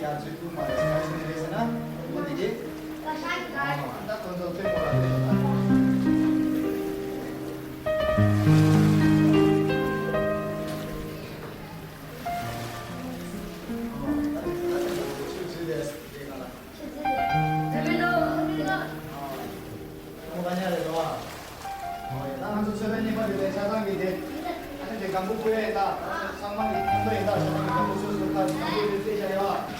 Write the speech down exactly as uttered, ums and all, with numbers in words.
ཡ་ཚོད་ཐུག་མ་རེད། ག་ཚོད་རེད་ཟེར་ན། ཨོ་དེ་རེད། ཨ་ད་ཁོང་ཚོ་ཚོད་དཔག་ལ་རེད། ཨོ་ད་དེ་ཚོད་ཚོད་རེད་ཟེར་ག་ལ། ཨོ་ད་ཉ་རེད་དོ། ཨོ་ཡ། ད་ང་ཚོ་ཚོད་ལྟ་གཉིས་པ་དེ་ལས་ཆ་ཚང་གི་དེ། ཨ་ནི་དེ་སྒམ་པོ་བཀོལ་ཡ་ཡིན་ད། ཚང་མ་གི་མཉམ་དུ་ཡིན་ད། ཆ་ཚང་གི་སྒམ་པོ་སོ་སོ་ཁ་སྒམ་པོ་དེ་རྩེ་བྱ་ཡ།